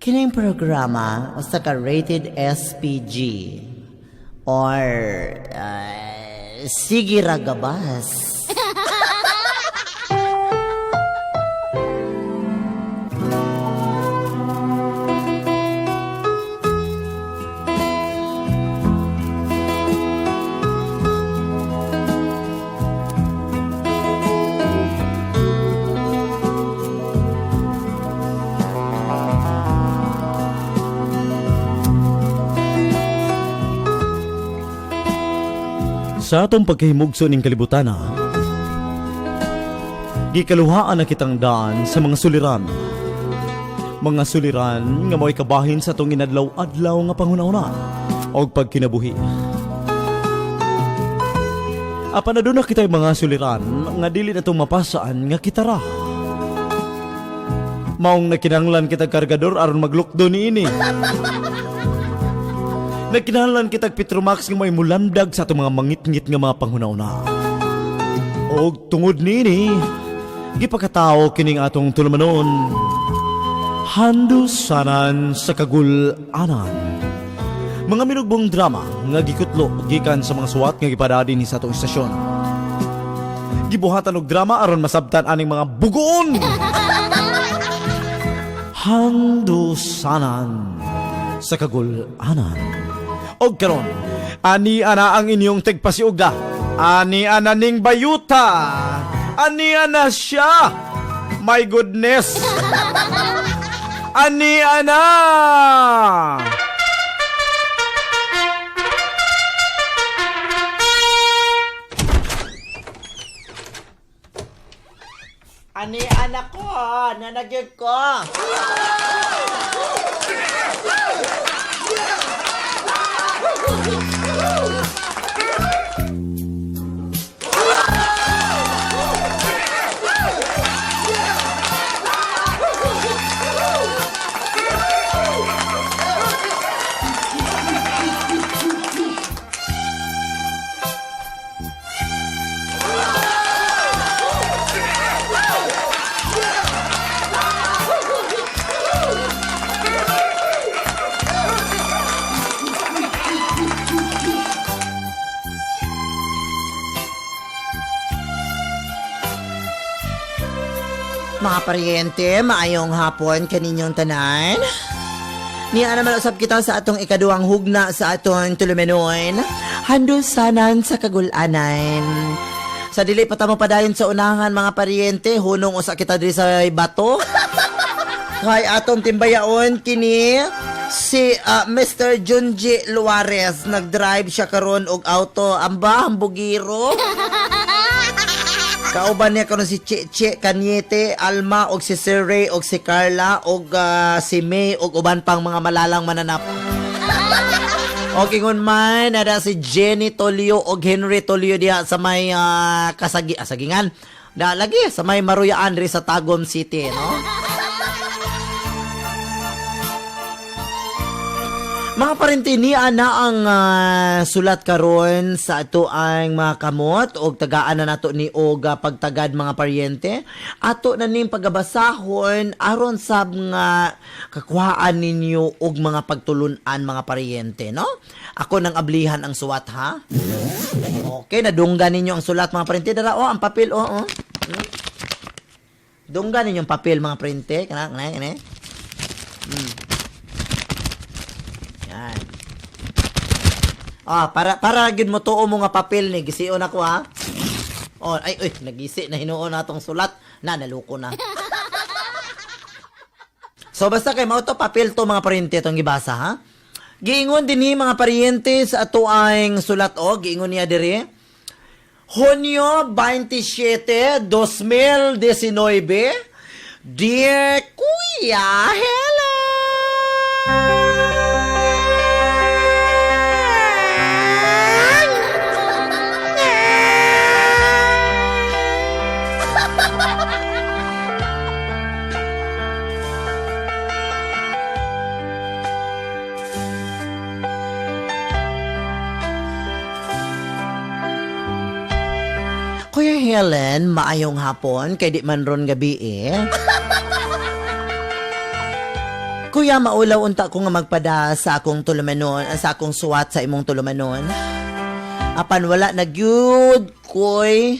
Kining programa usa ka rated SPG or sige ragabas. Sa atong pagkahimugso ning kalibutana, gikaluhaan na kitang daan sa mga suliran. Mga suliran nga mo'y kabahin sa atong inadlaw-adlaw nga panghuna-huna og pagkinabuhi. Apan aduna kita'y mga suliran nga dili natong mapasaan nga kita ra. Maong nakinahanglan kitag kargador aron maglukdo niini. Nagkinahanglan kitag Petromax nga may mulandag sa atong mga mangitngit nga mga panghuna-huna. Og tungod niini, gipakatao kining atong tulumanon. Handusanan sa Kagul-anan. Mga minugbong drama nga gikutlo gikan sa mga suwat nga gipadadi ni sa atong istasyon. Gibuhatan og drama aron masabtan aning mga bugoon. Handusanan sa Kagul-anan. Og karon, ani ana ang inyong tigpasiugda. Ani ana ning bayuta. Ani ana siya. My goodness. Ani ana. Ani anak ko, nanagig ko. Mga paryente, maayong hapon kaninyong tanan. Niya naman usab kita sa atong ikaduhang hugna sa atong tulumenon, Handusanan sa Kagulanan. Sa dili pa ta mo padayon sa unahan mga paryente, hunong usa kita diri sa bato. Kay atong timbayaon kini si Mr. Junji Luarez, nagdrive siya karon og auto. Amba, hambugiro. Kauban niya karon si Che Che Cañete, Alma og si Sir Ray og si Carla og si May og uban pang mga malalang mananap. Og ingon man nada si Jenny Tolio og Henry Tolio diha sa may sagingan. Da lagi sa may Maruyaan diri sa Tagum City, no? Mga parente, niya na ang sulat karon sa ato ang mga kamot og tagaan na nato ni og pagtagad mga paryente. Ato na ning pagabasahon aron sab nga kakuhaan ninyo og mga pagtulun-an mga paryente, no? Ako nang ablihan ang suwat, ha? Okay, nadunggan ninyo ang sulat mga paryente. Dara oh, ang papel oh, oh. Dunggan ninyo ang papel mga paryente, kana kana kana. Yan. Ah, para gyud mo tuo mo nga papel ni gision ako ha. Oh, ay uy, nagisi na hinuon na atong sulat. Na naluko na. So basta kay mao to papel to mga paryente itong gibasa ha. Giingon dinhi mga paryente sa ato ang sulat o giingon niya diri. Hunyo 27, 2019. Dear Kuya Helen. Kuya Helen, maayong hapon kay di man ron gabi eh. Kuya, maulaw unta ko nga magpada sa akong tulumanon, sa akong suwat sa imong tulumanon. Apan wala na gyud koy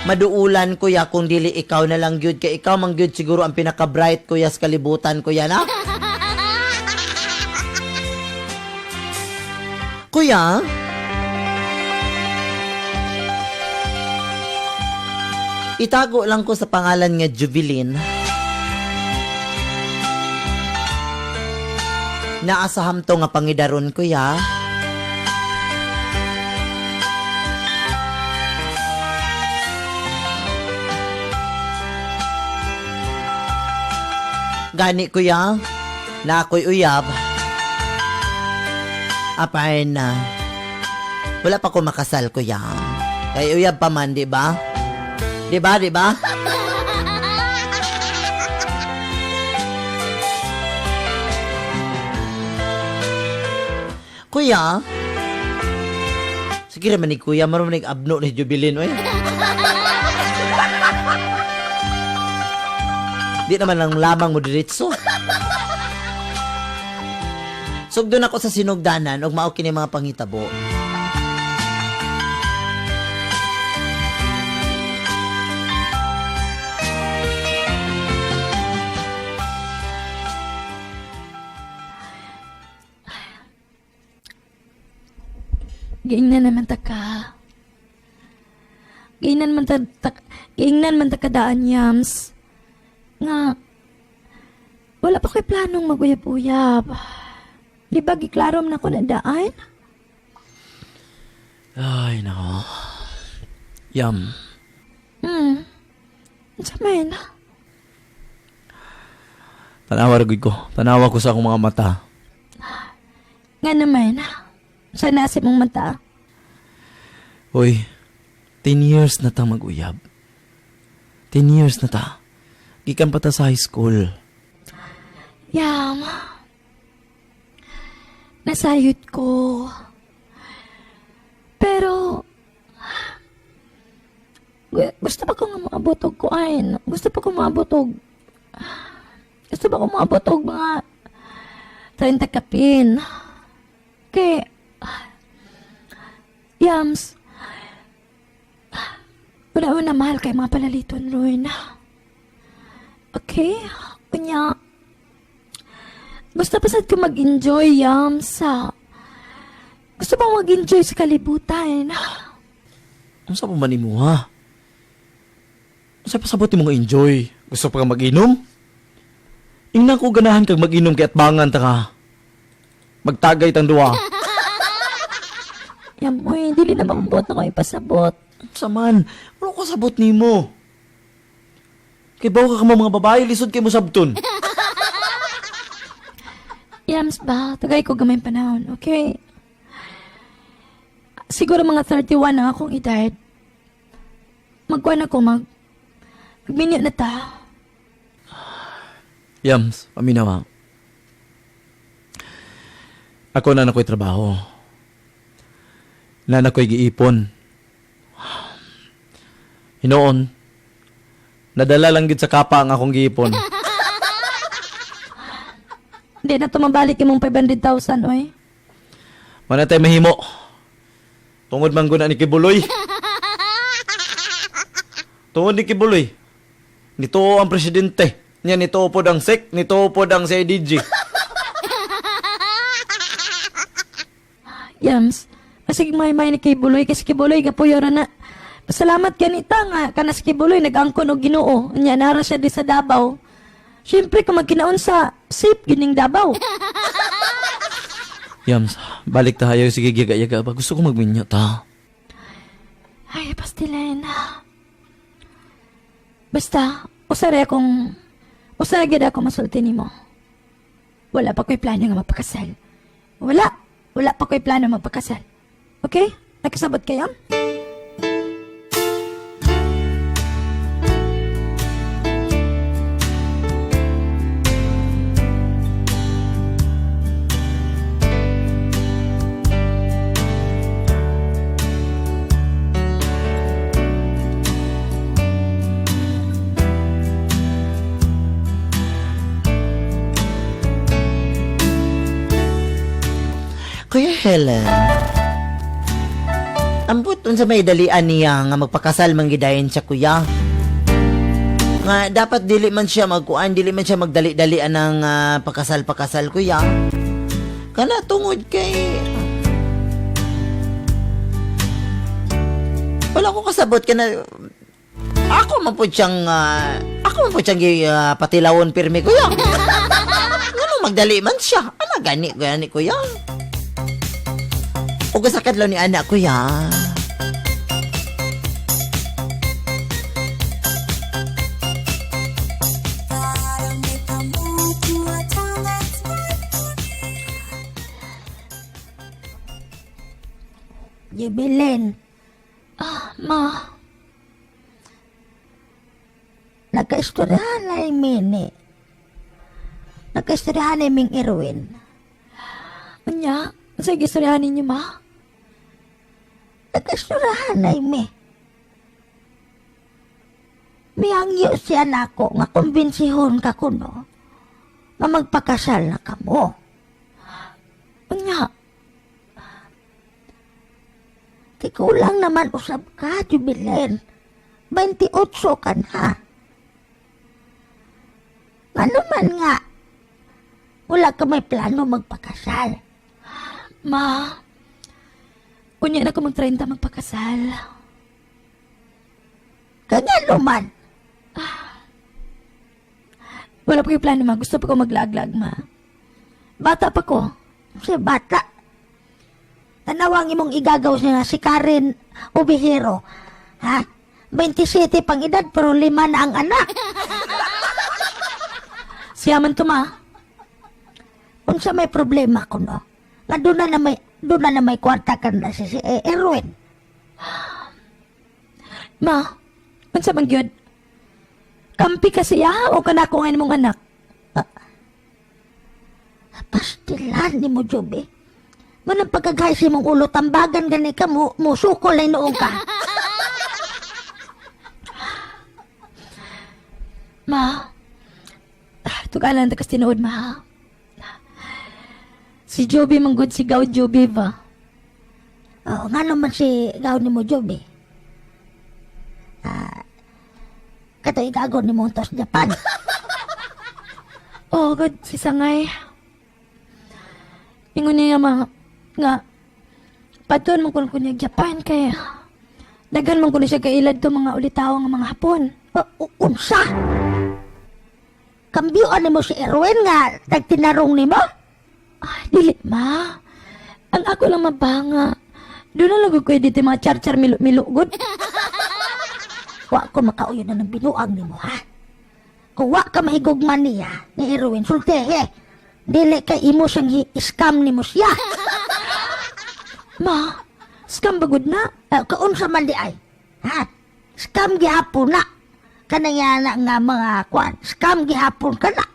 maduulan, kuya, kung dili ikaw na lang gyud, kay ikaw man gyud siguro ang pinaka-bright, kuya, sa kalibutan, kuya, na. Kuya, itago lang ko sa pangalan nga Jubilin. Naa sa hamto nga pangidaron, kuya. Gani, kuya, na ako'y uyab. Apan na wala pa ko makasal, kuya. Kay uyab pa man, di ba? Di ba, di ba? Kuya, sige naman ni kuya, marunong ni abno ni Jubilin, oy. Di naman lang lamang mo diretso. Sugdon ako sa sinugdanan ug mao kini mga panghitabo. Giingnan naman ta ka. Giingnan man ta kadaan, Yams. Nga, wala pa ko'y planong maguyab-uyab. Di ba giklaro man ako na daan? Ay, nako. Yam. Unsa man? Tanawa ra gud ko. Tanawa ko sa akong mga mata. Nga naman. Sa nasa mong mata. Hoy, 10 years na ta mag-uyab. 10 years na ta. Gikan pa ta sa high school. Yam. Nasayod ko. Pero, gusto pa ko nga maabot og kuan. Gusto pa ko maabot og gusto pa ko maabot og mga 30 kapin. Kay, Yams, una-una mahal kay mga palaliton ron. Okay? Unya, gusto pa sad ko mag-enjoy, Yams, sa gusto pa mag-enjoy sa kalibutan. Unsa pa man nimo, ha? Unsa pa sabot nimo nga enjoy? Gusto pa ka mag-inom? Ingnan ko ganahan kag mag-inom kay atbangan ta ka. Magtagay tang duwa. Yam, uy, dili na mabuot na ko ipasabot. Unsa man? Wala ko sabot nimo. Kay bawo ka kamo mga babae, lisod kay mo sabton. Yams ba, tagay ko gamay panahon, okay? Siguro mga 31 na akong edad. Magkuhan ako, magminyo na ta. Yams, paminawa. Ako na nako'y trabaho. Na nako'y giipon. Hinoon, nadala lang gid sa kapa ang akong giipon. Hindi na tumabalik imong 500,000, oy. Manatay mahimo. Tungod man guna ni Kibuloy. Tungod ni Kibuloy. Nito ang presidente. Nya nito pod ang SEC, nito pod ang CIDG. Yams, masig may ni Kibuloy kasi Kibuloy gapuyo ra na. Pasalamat ganita nga kana si Kibuloy nag-angkon og Ginoo. Nya nara siya di sa Davao. Siyempre kung magkinaon sa safe gining Davao. Yams, balik tayo. Sige, giga-yaga ba? Gusto ko magminyo ta. Ay, pastilen. Basta, usara gyud ako masulti nimo. Wala pa ko'y plano nga magpakasal. Wala. Wala pa ko'y plano magpakasal. Okay? Nakasabot kayo? Kuya Helen, ambot unsa may dalian niya nga magpakasal man gidayon siya, kuya. Nga dapat dili man siya magkuan, dili man siya magdali-dalian ng pakasal-pakasal, kuya. Kana tungod kay wala ko kasabot kana ako man po siyang patilawon pirmi, kuya. Ngano magdali man siya? Ana gani gani, kuya. Ug sa kadlaw ni anak, kuya. Jubilin, Ah, ma. nagkaistoryahan na yung mini. Nagkaistoryahan na yung Erwin. Unya, sa gistoryahan ninyo, ma? Nagkaistoryahan na yung mi. Miyangyo siya nako nga kumbinsihon ka kuno nga magpakasal na kamo. Unya, Kay kulang naman usab ka, Jubilin. 28 ka na. Ano man nga, wala ka may plano magpakasal. Ma. Unya na ko mag-30 magpakasal. Kanya man, Wala pa kayo plano, ma. Gusto pa ko maglaglag, ma. Bata pa ko. si bata. Tanawang imong igagaw niya si Karen Ubihero. Ha? 27 pang edad pero 5 na ang anak. Siya man to, ma. Unsa may problema ko no? Nga doon na may kwarta ka na si Erwin. Ma, unsa man gyud? Kampi ka siya o kanako nga imong anak? Pastilan ni mo, Jobe. Manang pagkagay si mong ulo, tambagan gani ka mo, musukol ay noong ka. Ma, tugalan ta kas tinuod, ma. Si Joby manggod si Gaw Joby ba? Oh, nga naman si gaw ni mo, Jobe. Kato igagaw ni mo tos Japan. Oh, God, si Sangay. Ingon niya, ma, nga, patuon man kun niya Japan kay daghan man kun siya kailad to mga ulitaw nga mga Hapon. Oh, unsa? Kambyuan ni mo si Erwin nga tagtinarong ni mo? Ay, dili, ma. Ang ako lang mabanga. Doon na lang ko dito mga char-char milo-milo, good. Wa ko makauyon na ng binuang ni mo, ha? Kung wa ka mahigugman niya, ni Erwin, sultehe. Dili kay imo siyang scam ni mo siya. Ma, scam ba gud na? Kaunsa man di ay? Ha? Scam gihapon na. Kanang na nga mga kwan. Scam gihapon ka na.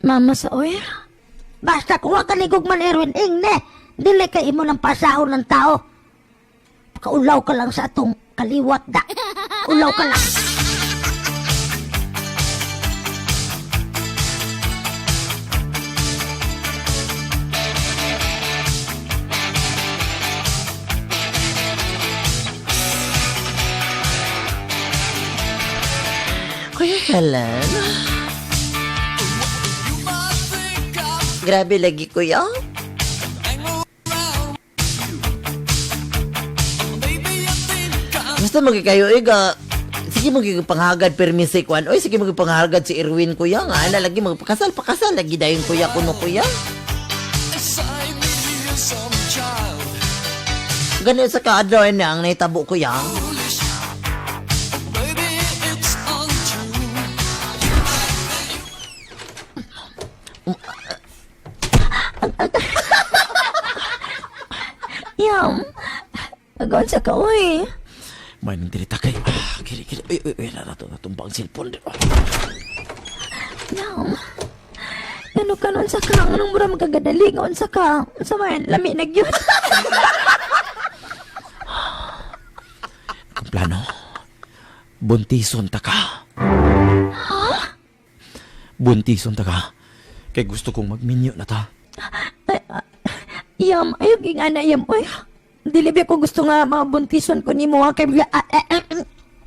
Mama sa oy. Basta kung wa ka nigugman Erwin, ingne. Dili kay imo ng pasahon ng tao. Kaulaw ka lang sa atong kaliwat da. Ulaw ka lang. Kuya Helen. Grabe lagi, kuya. Basta magi kayo, iga. Sige magi panghagad permi si Kwan. Oy, sige magi panghagad si Erwin, kuya. Nga, ana lagi magpakasal, pakasal lagi dayon kuya kuno, kuya. Ganun sa kaadlaw na ang nahitabo, kuya. Yam. Agaw sa ka, oy. May nang diri takay. Ah, kiri kiri. Uy, uy, uy, narato natumba ang cellphone. Yam. Ano ka nun sa ka? Anong mura magkagadali? Ngaon sa ka? Sa man, lami na gyud. Ang plano, buntison ta ka. Ha? Buntison ta ka. Kay gusto kong magminyo na ta. Yam, ayaw ging ana yam. Uy, dili ba ko gusto nga mabuntison ko nimo ha kay ah, ah, ah,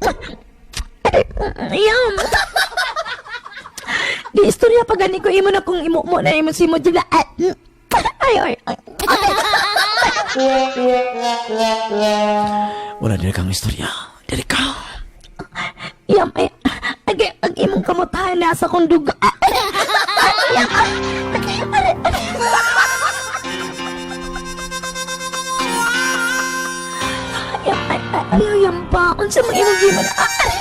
ah, yam. Di istorya pa gani ko imo na kung imo mo na imo si mo jula. Ah, Ay ay ay. Wala diri kang istorya. Diri ka. Yam ay agay ang imong kamutahan na sa kong duga. Ah, ay, yam. Ah, Agay, aray, aray. Yam ay ay ay yam pa. Unsa man imong giman? Ah, aray.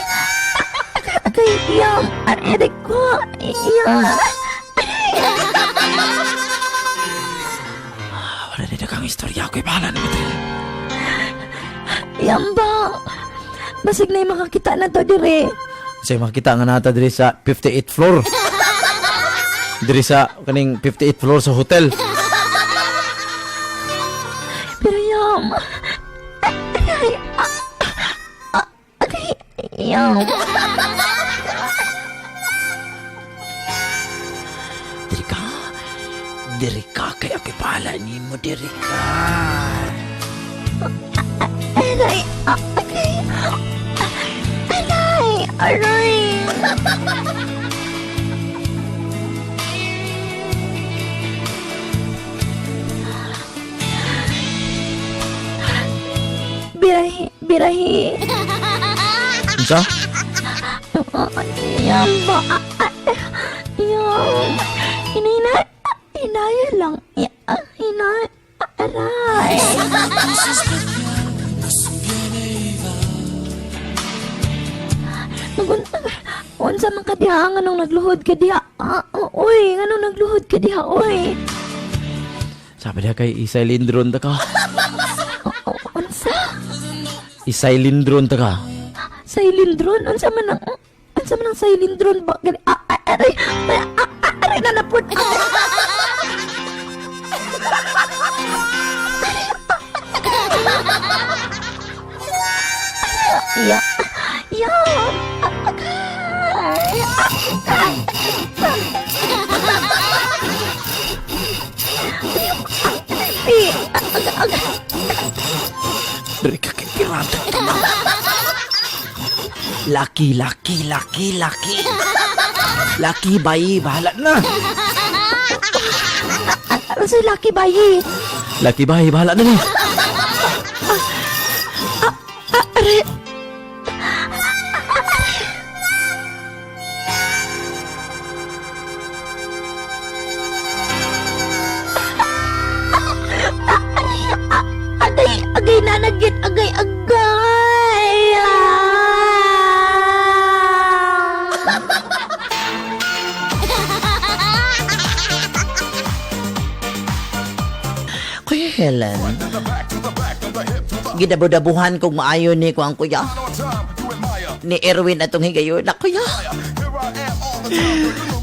Agay, agay yam. Aray aray ko. Yam. Wala diri kang istorya. Ako'y bahala na diri. Yam ba? Basig na yung makakita na to dire. Kasi makita nga nata diri sa 58th floor. Diri sa kaning 58th floor sa hotel. Pero yam. Ay, ah, ah, agay, yam. Diri ka. Diri ka kay ako'y bahala nimo diri ka. Aray, ah, agay. Aray, aray. Birahi, birahi. Unsa? Yam ba? Yam. Hinay, hinaya lang. Hinay, aray. Nagun, unsa man ka diha nganong nagluhod ka diha? Ah, oy, nganong nagluhod ka diha, oy? Sabi niya kay Isay Lindron ta ka. Oh, unsa? Isay Lindron ta ka. Silindron? Unsa man ang silindron ba? Gani, ah, ah, aray, ah, ah, aray na napod. Ya, ya, Diri ka kay pirata ka na. Laki, laki, laki, laki. Laki bayi, bahala na. Ano sa laki bayi? Laki bayi, bahala na ni. Aray. Agay, agay nanagit, agay, agay. Kuya Helen. Gidabo-dabuhan kog maayo ni ko ang kuya. Ni Erwin atong higayon na kuya.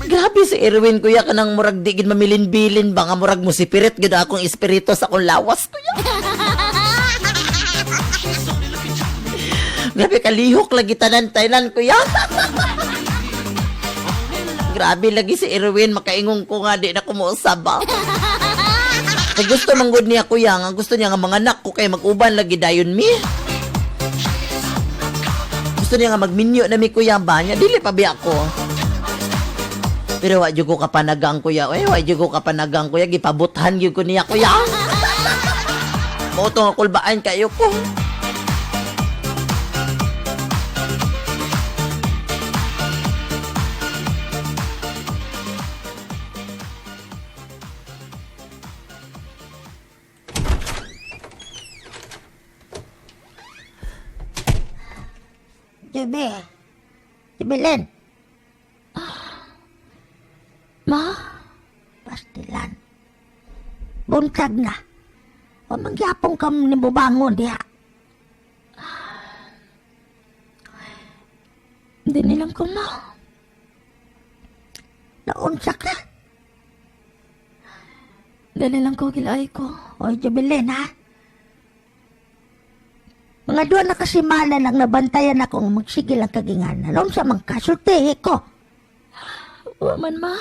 Grabe si Erwin kuya kanang murag di gid mamilin-bilin ba nga murag mo sipirit gid akong espiritu sa akong lawas kuya. Grabe kalihok lagi tanan tanan kuya. Grabe lagi si Erwin makaingong ko nga di na kumuusab ba. Kay gusto man gud niya kuya, nga gusto niya nga mga anak ko kay mag-uban lagi dayon mi. Gusto niya nga magminyo na mi kuya ba niya, dili pa biya ko. Pero wa jud ko kapanagang kuya, oy, wa jud ko kapanagang kuya, gipabuthan gyud ko niya kuya. Mao to nga kulbaan kayo ko. Juby. Jubilin. Ma, Pastilan. Buntag na. O magyapong kam ni bubangon diha. hindi nilang ko ma. Naunsa ka. Dali lang ko gilay ko. Oy, Jubilin, ha? Mga duwa na kasimana lang nabantayan ako nga magsigil ang kaginganan. Unsa man ka, sultihi ko. Wa man ma.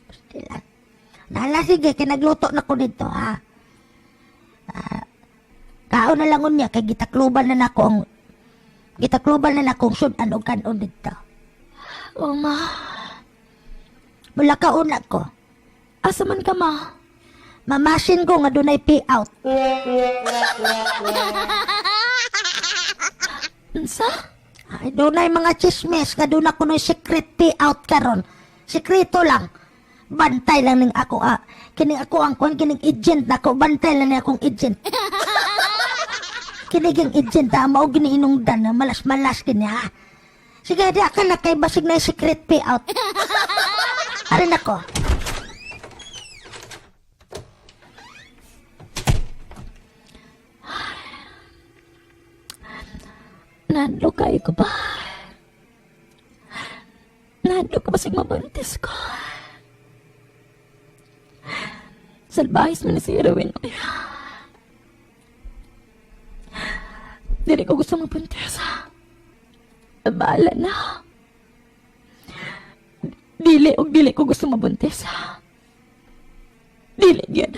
Pastilan. Nala sige kay nagluto na ko dito ha. Kaon na lang unya kay gitakluban na nako ang sud-an og kanon dito. Oh, ma. Mula ka una ko. Asa man ka, ma? Mamasin ko nga dunay payout. Unsa? Ay, dunay mga chismis nga doon ako no'y secret payout karon. Sekreto lang. Bantay lang ning ako ah. Kining ako ang kuan kining agent nako, bantay lang ni akong agent. Kining agent ah, mao giniinungdan na malas-malas kini ha. Sige, di ka na kay basig na secret payout. Arin ako. Nahadlok kayo ko ba? Nahadlok ko basig mabuntis ko. Salbahis man na si Erwin. Dili ko gusto mabuntis. Bahala na. Dili og dili ko gusto mabuntis. Dili gyud.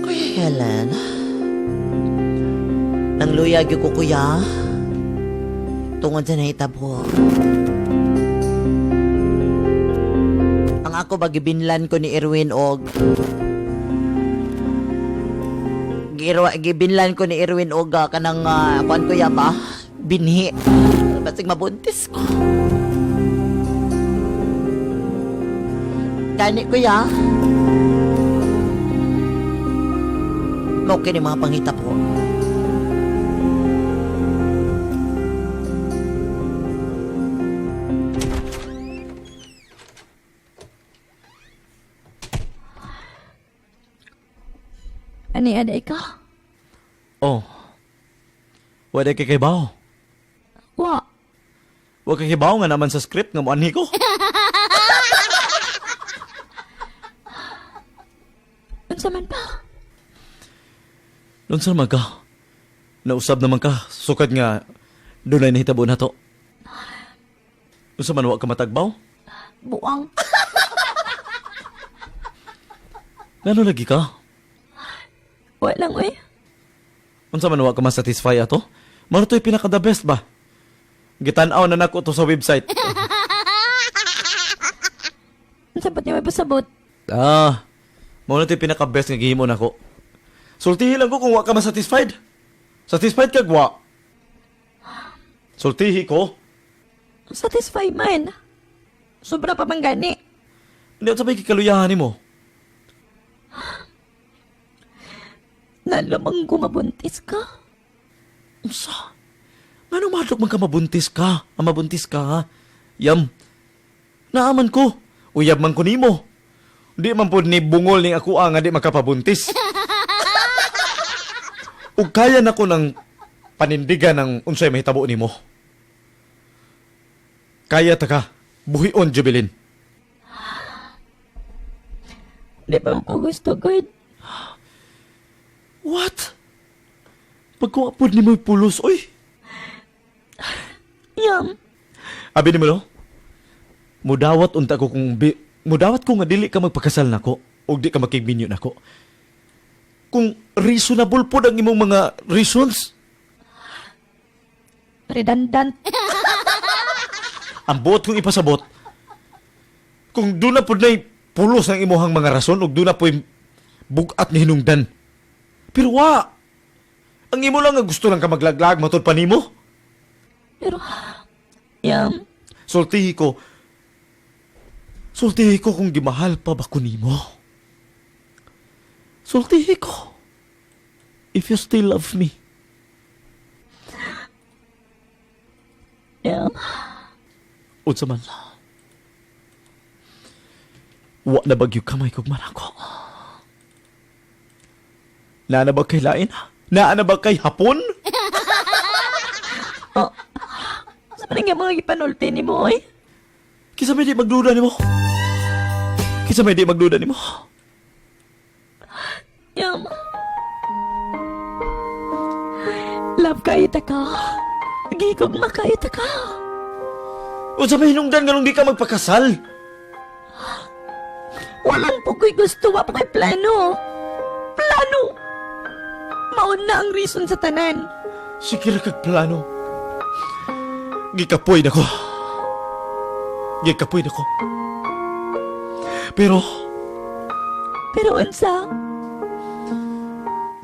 Kuya Helen, nangluyag ko kuya. Tungod sa nahitabo. Ang ako ba gibinlan ko ni Erwin og gibinlan ko ni Erwin og kanang kuan kuya ba? Binhi. Basig mabuntis ko. Gani kuya. Mao kini mga pangitabo. Ani ada ka? Oh. Wala kay kaybaw. Wa. Wa kay kibaw nga naman sa script nga moanhi ko. Unsa man pa? Unsa man ka? Nausab naman ka sukad nga dunay nahitabo na to. Unsa man wa ka matagbaw? Buang. Ngano lagi ka? Wa lang oy. Unsa man wa ka masatisfy ato? Mao to'y pinaka the best ba? Gitan-aw na nako to sa website. Unsa ba't niya may pasabot? Ah, mao na to'y pinaka best nga gihimo nako. Sultihi lang ko kung wa ka masatisfied. Satisfied kag wa? Sultihi ko. Satisfy man. Sobra pa man gani. Hindi unsa may kikaluyahan nimo? Nalamang gumabuntis ka. Unsa? Ngano madlok man ka mabuntis ka? Ang mabuntis ka ha? Yam. Naaman ko. Uyab man ko nimo. Di man pud ni bungol ning ako nga di makapabuntis. Ug kaya nako ng panindigan ng unsay mahitabo nimo. Kaya ta ka. Buhion, Jubilin. Di ba ko gusto, God? What? Pagkuha pud nimo pulos, oy. Yam. Abi nimo no? Mudawat unta ko kung mudawat ko nga dili ka magpakasal nako ug di ka makigminyo nako. Kung reasonable pod ang imong mga reasons, Redundant. ang buot kong ipasabot, kung doon na pod na'y pulos ang imuhang mga rason ug doon na po'y bugat ni hinungdan. Pero wa, ang imo lang nga gusto lang ka maglaglag matod pa nimo. Pero, yam. Sultihi ko, sultihi ko kung gimahal pa ba ko nimo. Sultihi ko, if you still love me. Yam. Unsa man. Wa na bagyo kamay kog manako. Naa na ba kay lain? Naa na ba kay hapon? Oh. Sa Unsa man nga mga gipanulti ni mo, oy? Kinsa may di magduda nimo? Kinsa may di magduda nimo? Yam. Love kayo ta ka. Gigugma kayo ta ka. Unsa may hinungdan nganong di ka magpakasal? Walang po ko'y gusto, wa pa ko'y plano. Plano! Mauna ang reason sa tanan. Sige ra kag plano. Gikapoy na ko. Gikapoy na ko. Pero Pero unsa?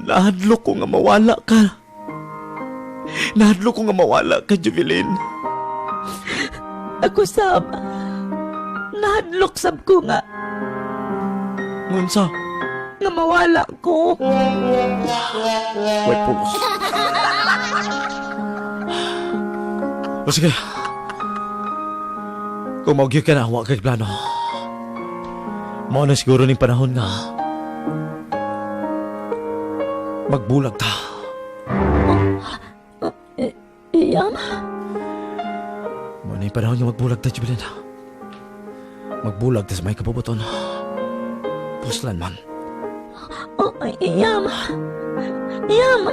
nahadlok ko nga mawala ka. Nahadlok ko nga mawala ka, Jubilin. Ako sab. Nahadlok sab ko nga Ngunsa? nga mawala ko. Wait, pugos. O sige. Kung maugyod ka na, wa kay plano. Mao na siguro ning panahon nga magbulag ta. Iyam? Mao na yung panahon nga magbulag ta, Jubilin. Magbulag ta sa may kabubuton. Puslan man. Oh, iyam. Iyam.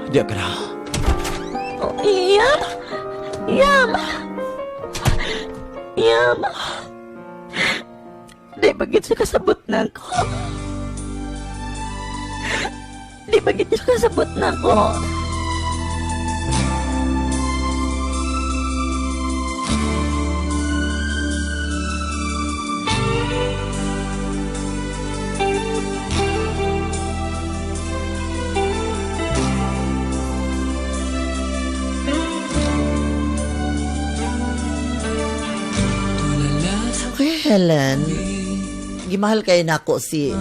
Di ka na. Oh, iyam. Iyam. Iyam. Di bagit siya kasabot na ako. Di bagit siya kasabot na ako. Okay, Helen. Gimahal kay nako si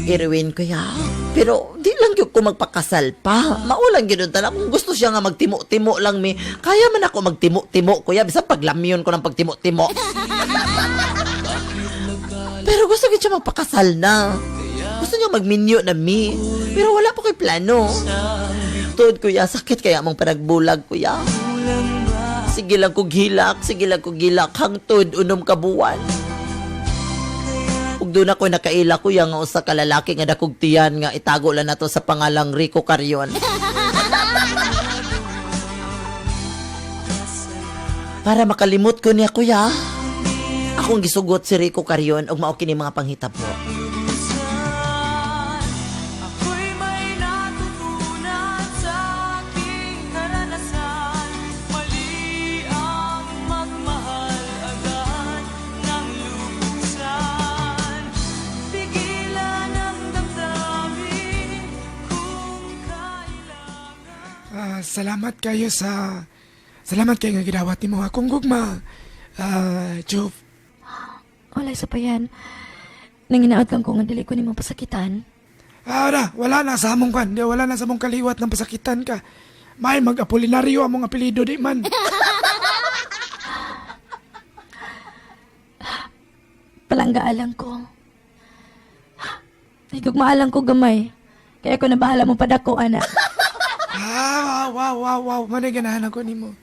Irwin kuya. Pero di lang gyud ko magpakasal pa. Maulang gyud unta na kung gusto siya nga magtimo-timo lang mi. Kaya man ako magtimo-timo kuya, bisan paglamyon ko ng pagtimo-timo. Pero gusto gyud siya magpakasal na. Gusto niya magminyo na mi. Pero wala pa ko'y plano. Tuod kuya, sakit kaya mong panagbulag kuya. Sige lang kog hilak, sige lang kog hilak, hangtod unom ka buwan. Ug doon ako nakaila kuya nga usa ka lalaki nga dakog tiyan nga itago lang nato sa pangalang Rico Carion. Para makalimot ko niya kuya. Akong gisugot si Rico Carion ug mao kini mga panghitabo. Ako'y may natutunan sa aking karanasan. Mali ang magmahal agad ng lubusan. Pigilan ang damdamin kung kailangan. Salamat kayo sa salamat kayo nga gidawat nimo akong gugma. Juve. Wala sa pa yan. Nanginaot lang ko nga dili ko nimo pasakitan. Wala na sa among kwan. Di, wala na sa among kaliwat ng pasakitan ka. May mag-apolinaryo among apelyido di man. Palanggaan ko. Higugmaan ko gamay. Kaya ko na bahala mo padako, ana. Wow, wow, wow, wow. Manay ganahan ako nimo.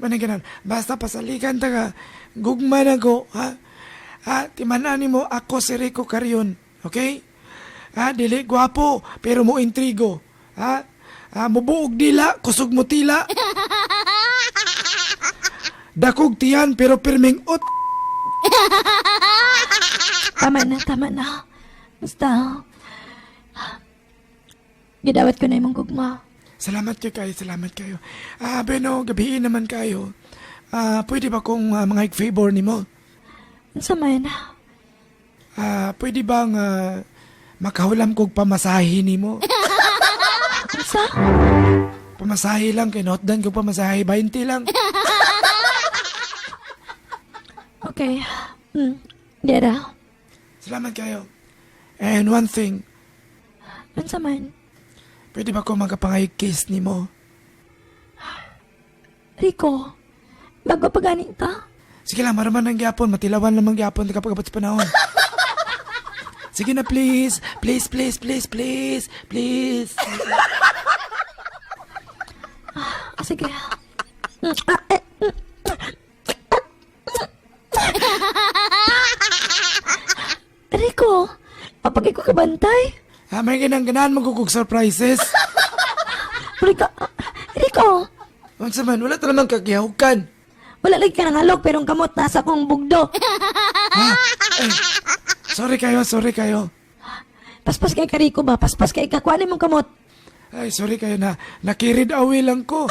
Manay ganahan. Basta pasalikan ta ka. Gugma na ko, ha? Ha, timanan nimo ako si Rico Carion. Okay? Ha, dili gwapo, pero mo intrigo. Ha? Ha, mubuog dila, kusog mo tila. Dakog tiyan, pero pirming ut. Tama na, tama na. Basta, gidawat ko na imong gugma. Salamat kayo kayo, salamat kayo. Beno, gabiin naman kayo. Pwede ba kong mga favor nimo? Unsa man? Pwede bang makahulam kog pamasahe nimo? Unsa? Pamasahe lang, kay notdan kog pamasahe, 20 lang. Okay. Dera. Salamat kayo. And one thing, Unsa man? pwede ba ko magkapangayig kiss nimo? Rico, bago pa gani ta? Sige lang, maraman ang gyapon, matilawan lamang gyapon kapag abot sa panahon. Sige na, please. Please, please, please, please, please. Sige. Rico, papagay ko kabantay. Ha, may ginang ganahan mo kog surprises. Rico, Rico, Unsa man, wala ta naman kagihawakan. wala lagi ka nang halog pero ang kamot nasa kong bugdo. Sorry kayo, sorry kayo. Paspas kay ka Rico ba? Paspas kay ka. Kuhanin mong kamot. Ay, sorry kayo na nakirid away lang ko.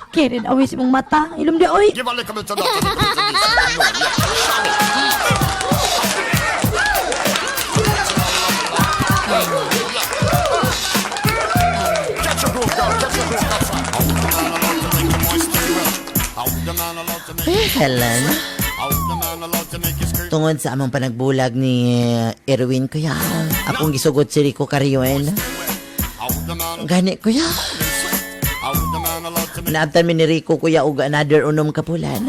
Kirin away si mong mata. Ilom di oy. Give a little bit of that, a little bit of this. Catch a groove, girl, catch a groove, that's right. How the man allowed to make a moist well? How the man allowed to make Eh, Helen, How the man allowed to make you scream? tungod sa among panagbulag ni Erwin kuya, akong gisugot si Rico Carrion. How the man Gani kuya, How the man allowed to make naabtan mi ni Rico kuya og another unom kapulan.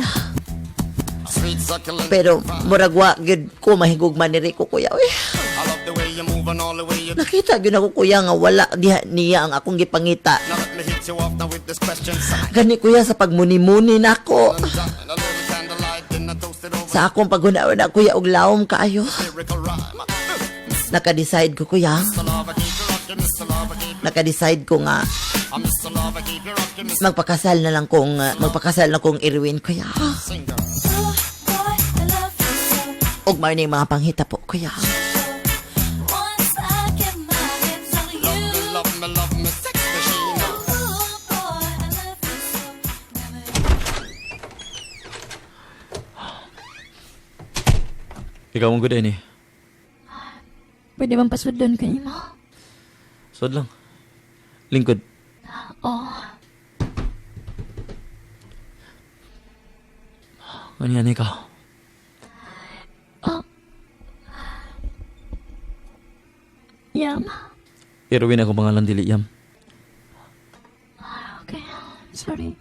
sweet succulent? Pero murag wa gyud ko mahigugma ni Rico kuya. Uy, I love the way you move and all the way you nakita gyud ako kuya nga wala diha niya ang akong gipangita. Now let me hit you off now with this question. Gani kuya sa pagmuni-muni nako. And a little candlelight, then I toast it over Sa akong paghuna-una kuya og laom kaayo. lyrical rhyme. Naka-decide ko kuya. Mr. Love, I keep you rocking, Mr. Love, I keep Naka-decide ko nga I'm Mr. Love, I keep you rocking, Mr. magpakasal na lang kong magpakasal na kong Irwin kuya. Singer. Oh, boy, I love you so. Og mao ni mga panghita po kuya. Once I get my hands on you. Love me, love me, sex machine. Oh, boy, I love you so. Never Ikaw mong good eh. Pwede bang pasudlon ka nimo? Sod lang. Lingkod. Oh, Ano yan ikaw? yam. Irwin ako pangalan dili yam. Okay, sorry.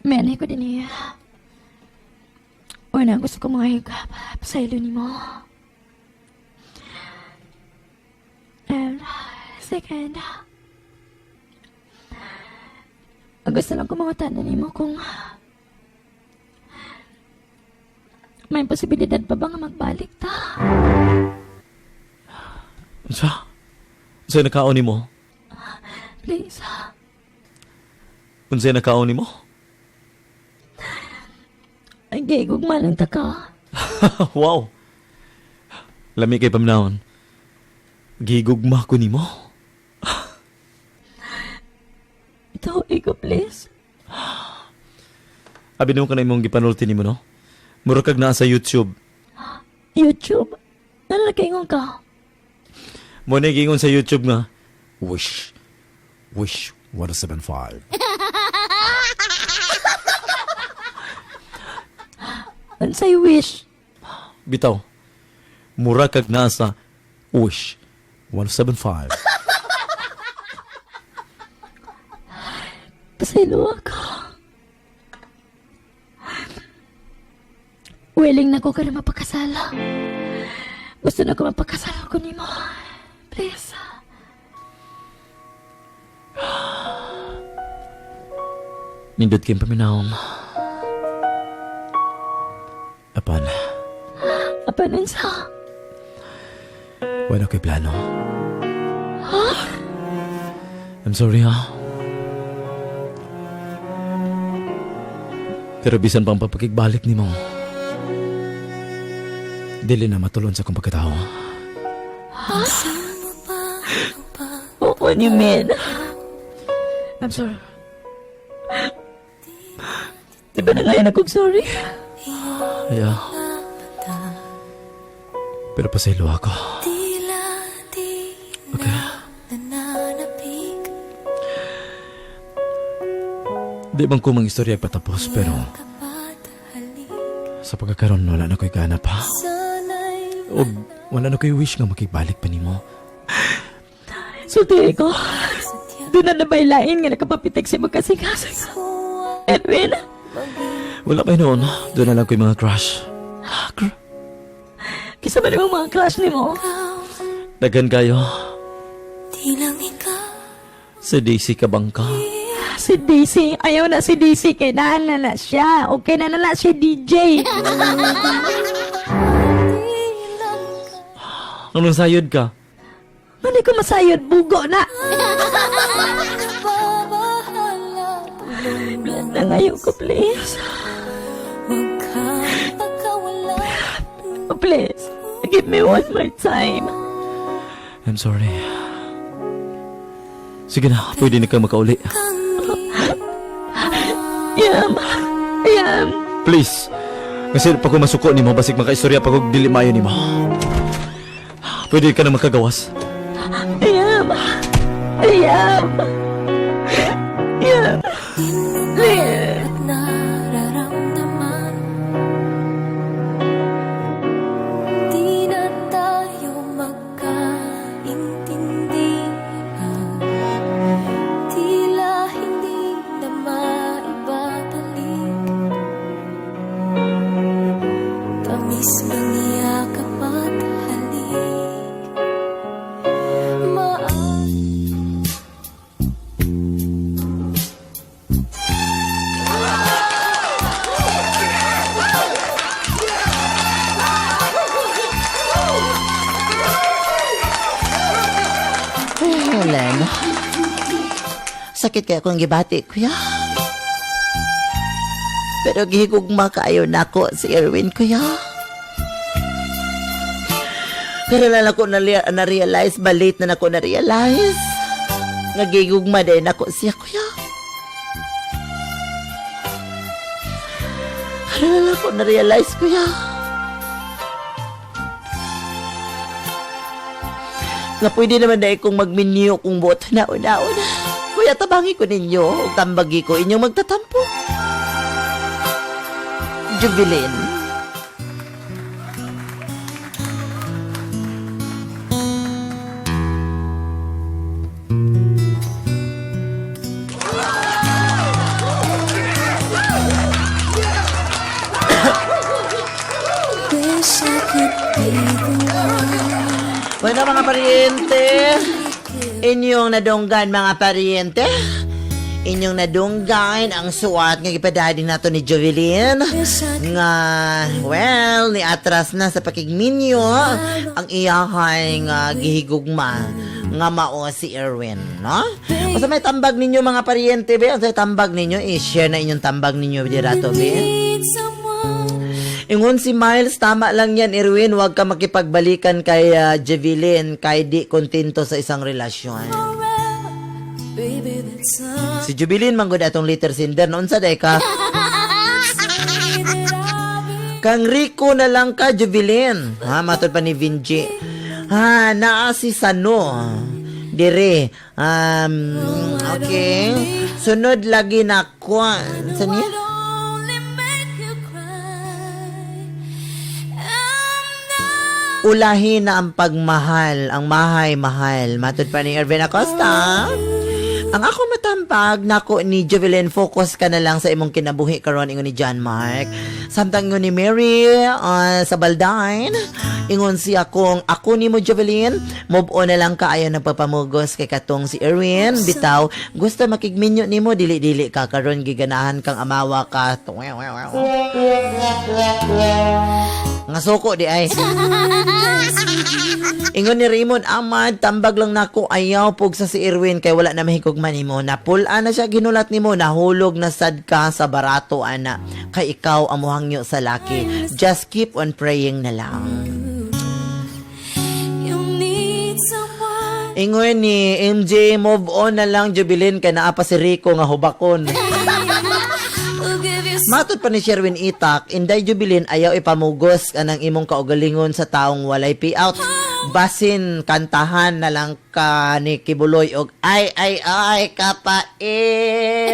May anay ko din eh. Una, gusto ko mga pasaylo ni mo. And second, gusto lang ko mga ni mo kung may posibilidad pa ba nga magbalik ta? Unsa? Unsay nakaon nimo? Please. Unsay nakaon nimo? Ay, gigugma lang ta ka. Wow. Lami kay paminawon. Gigugma ko nimo. Ito, ikaw, please. Abi nimo kanay imong gipanulti nimo no? Mura kag naa sa YouTube. YouTube. Ano na kaingon ka? Mo na giingon sa YouTube nga Wish. Wish 1075. Unsay wish? Bitaw. Mura kag naa sa Wish 1075. Pasaylo ako. Willing na ko ka na mapakasala. Gusto na ko mapakasala ko nimo. Please. Nindot kay paminawon. Apan, Apan unsa? wala ko'y plano. I'm sorry ha. Pero bisan pang papakigbalik ni mo, dili na matulon sa akong pagkatao. Oh, what do you mean? I'm sorry. Di ba na ngayon akong sorry? Yeah. Pero pasaylo ako. Tila di Okay. nananapik Di bang kumang istorya patapos pero Kapat halik sa pagkakaroon wala na ko'y gana pa. Sana'y O wala na ko'y wish nga makigbalik pa nimo. Sulti ko. Doon na nabaylain nga nakapapitik si magkasing-kasing. Edwin, Wala pa noon. Doon na lang ko'y mga crush. kisa ba namang mga crush ni mo? Daghan kayo. Di lang ikaw. Sa Daisy ka bangka. Si Daisy, ayaw na si Daisy kay naan na na siya. Okay na na na si DJ. Anong sayod ka? Hindi ko masayod, bugo na. Please na ngayon ko, please. Please, give me one more time. I'm sorry. Sige na, pwede na ka makauli. Yam, yam. Please. Kasi pag masuko nimo, basig makaistorya pag dili maayo nimo. Pwede ka na makagawas. Yam, yam. Yam. Please. Nararamdaman Di na tayo magkaintindihan. Tila hindi na maibabalik. Tamis ng yakap at halik. Maa Helen. Sakit kaya akong gibati, kuya. Pero gihigugma kaayo nako si Erwin, kuya. Pero na nako na-realize, ba late na nako na-realize. Nga gihigugma din nako siya, kuya. Pero na nako na-realize, kuya. Nga pwede naman dahil kong magminyo kung buot na una-una. Kuya, tabangi ko ninyo. Ug Tambagi ko inyong magtatampo. Jubilin. Wish I could be the one. Bueno, mga pariente, inyong nadunggan, mga pariente. Inyong nadunggan ang suwat nga gipadadi nato ni Jovelyn nga, well, ni atras na sa pakigminyo ang iyahay nga gihigugma nga mao si Erwin, no? Basta may tambag ninyo, mga pariente, be, ang tambag ninyo, i-share na inyong tambag ninyo dirato, be. Need someone. Ingon si Miles, tama lang yan, Erwin. Huwag ka makipagbalikan kay Jevilyn, kay di kontento sa isang relasyon. Baby, that's something Si Jubilin, manggod atong liter sinder. Noon sa day ka. Kang Rico na lang ka, Jubilin. Ha, matod pa ni Vinci. Ha, naa si Sano. Dire. Okay. Sunod lagi na kwan. Sa niya? only make you cry. I'm not Ulahin na ang pagmahal, ang mahay mahal. Matod pa ni Ervin Acosta. Ang ako matambag nako ni Jovelyn, focus ka na lang sa imong kinabuhi karon, ingon ni John Mark. Samtang ingon ni Mary sa Baldain, ingon siya kung ako nimo, Jovelyn, move on na lang ka, ayo nagpapamugos kay katong si Erwin bitaw gusto makigminyo nimo, dili-dili ka karon giganahan kang amawa ka. Nga suko di ay. Ingon ni Raymond Ahmad, tambag lang nako, ayaw pug sa si Erwin kay wala na mahigugma nimo. Napul-an na siya ginulat nimo, nahulog na sad ka sa barato ana. Kay ikaw ang muhangyo sa laki. Just keep on praying na lang. You need someone. Ingon ni MJ, move on na lang, Jubilin, kay naa pa si Rico nga hubakon. Who'll give you Matod pa ni Sherwin Itak, Inday Jubilin, ayaw ipamugos anang imong kaugalingon sa taong walay payout. Basin kantahan na lang ka ni Kibuloy og ay ay ay kapait.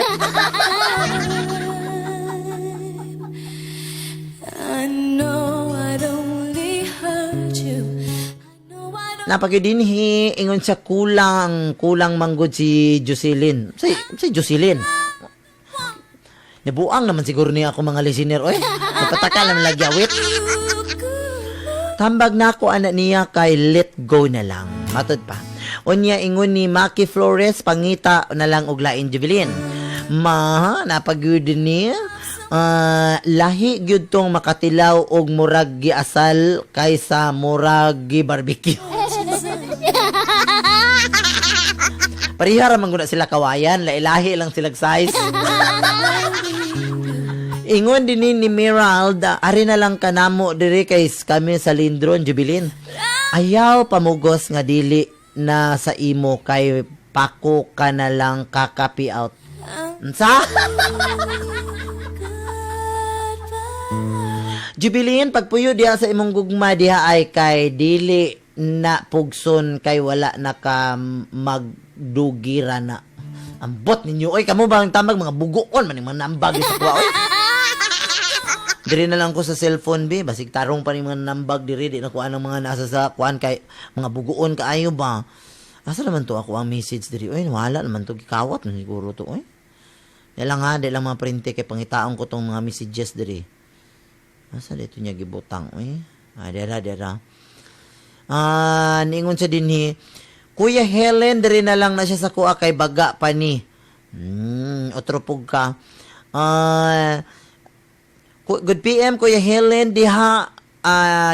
I know I'd only hurt you. I know I'd Napagidinhi, ingon siya kulang, kulang manggod si Jocelyn. Si Jocelyn. Nibuang naman siguro niya ako mga listener. Oy, napataka naman lagi awit. Tambag na ako anak niya kay let go na lang. Matod pa. Unya ingon ni Maki Flores, pangita na lang og lain, Jubilin. Ma, napagyud ni lahi gyud tong makatilaw og murag giasal kaysa murag gi barbecue. Pareha ra man gud na sila kawayan, lailahi lang silag size. Ingon din ni Merald, ari na lang kanamo diri kay kami sa Lindron, Jubilin. Ayaw pamugos nga dili na sa imo kay pako ka na lang kakapi out. Unsa? Jubilin, pagpuyo diha sa imong gugma diha ay kay dili na pugson kay wala na ka magdugira na. Ambot ninyo oy, kamo ba ang tambag mga bugoon man mga nambag sa kuha oy. Diri na lang ko sa cellphone be, basig tarong pa ni mga nambag diri, di na kuan ang mga nasa sa kuan kay mga bugoon kaayo ba. Asa naman to ako ang message diri oy, wala naman to, gikawat man siguro to oy. Di lang ha, di lang mga printe kay pangitaon ko tong mga messages diri. Asa dito niya gibutang oy? Ah, dira dira. Ah, niingon siya dinhi. Kuya Helen, diri na lang na siya sa kuha kay baga pa ni. Otro pug ka. Ah, good PM, Kuya Helen, diha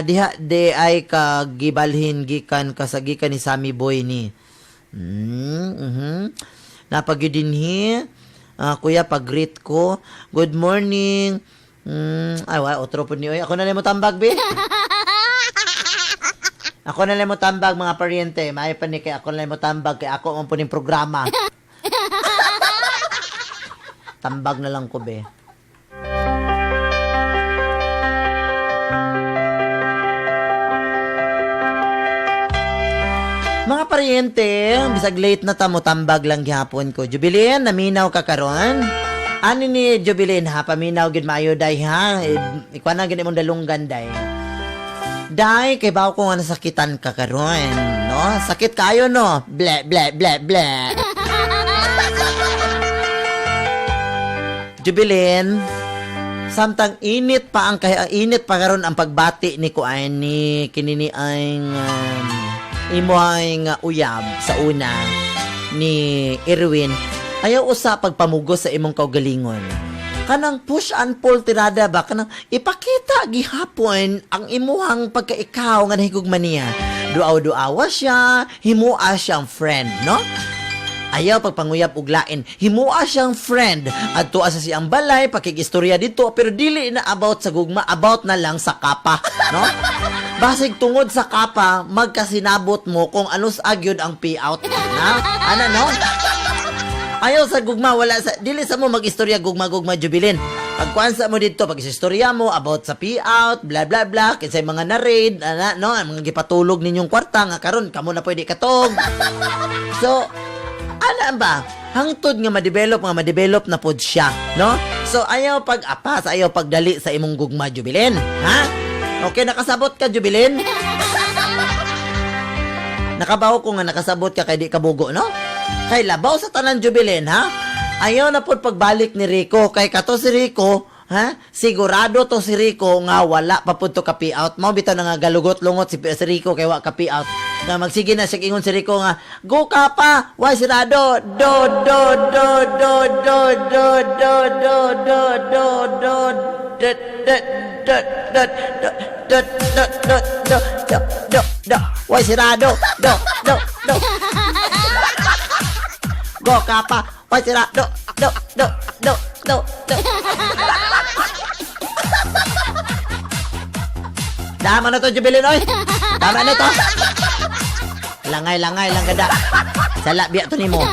diha di ay ka gibalhin gikan kasagikan ni Sammy Boy ni. Napagyud dinhi. Kuya, pag-greet ko. Good morning. Ay, wa, otro po ni oy. Ako na lang mo tambag, be. Ako na lang mo tambag, mga paryente. Maayo pa ni kay ako na lang mo tambag kay ako man po ning programa. Tambag na lang ko, be. Mga paryente, bisag late na ta mo tambag lang gihapon ko. Jubilin, naminaw ka karon? Ani ni Jubilin ha, paminaw gid maayo day ha. Ikuan na gid imong dalunggan day. Day, kay bawo ko nga nasakitan ka karon, no? Sakit kayo no? Ble ble ble ble. Jubilin, samtang init pa ang kay init pa karon ang pagbati ni kuan ni kinini ang imohang uyab sa una ni Erwin, ayaw usa pagpamugos sa imong kaugalingon. Kanang push and pull tirada ba, kanang ipakita gihapon ang imuhang pagkaikaw nga nahigugma niya. Duaw-duawa siya, himua siyang friend, no? Ayaw pagpanguyab og lain, himua siyang friend. Adto sa siyang balay, pakigistorya dito, pero dili na about sa gugma, about na lang sa kapa, no? Basig tungod sa kapa, magkasinabot mo kung ano sa agyod ang payout, na? Ana, no? Ayaw sa gugma, wala sa, dili sa mo mag-istorya gugma-gugma, Jubilin. Pagkuan sa mo dito, pag istorya mo about sa payout, bla bla bla, kinsay mga na-raid, ana, no, ang mga gipatulog ninyong kwarta nga karon kamo na pwede katog. So, ana ba? Hangtod nga ma-develop na pod siya, no? So, ayaw pag-apas, ayaw pagdali sa imong gugma, Jubilin. Ha? Okay, nakasabot ka, Jubilin? Nakabaw ko nga nakasabot ka kay di ka bugo, no? Kay labaw sa tanan, Jubilin, ha? Ayaw na pod pagbalik ni Rico. Kay kato si Rico, ha? Sigurado to si Rico nga wala pa pud to ka out. Mao bitaw na nga galugot-lungot si Rico kay wa ka out. Nga magsige na siya ingon si Rico nga, go ka pa, why sirado? Do do do do do do do do do do do d d d d d d d d d d d d why sirado? Do do do. Go ka pa, why sirado? Do do do do do. Tama na to, Jubilin, oy. Tama na to. Langay-langay lang kada. Sala biya to nimo.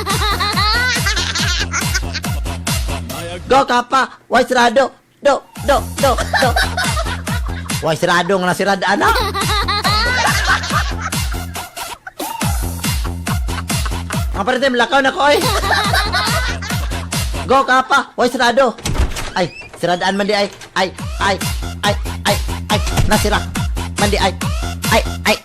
Go ka pa, why sirado? Do do do do. Why sirado nga na sirada ana. Ang parente, lakaw na ko, oy. Go ka pa, why sirado? Ay, siradaan man di ay. Ay, ay, ay, ay, ay, nasira. Man di ay. Ay, ay.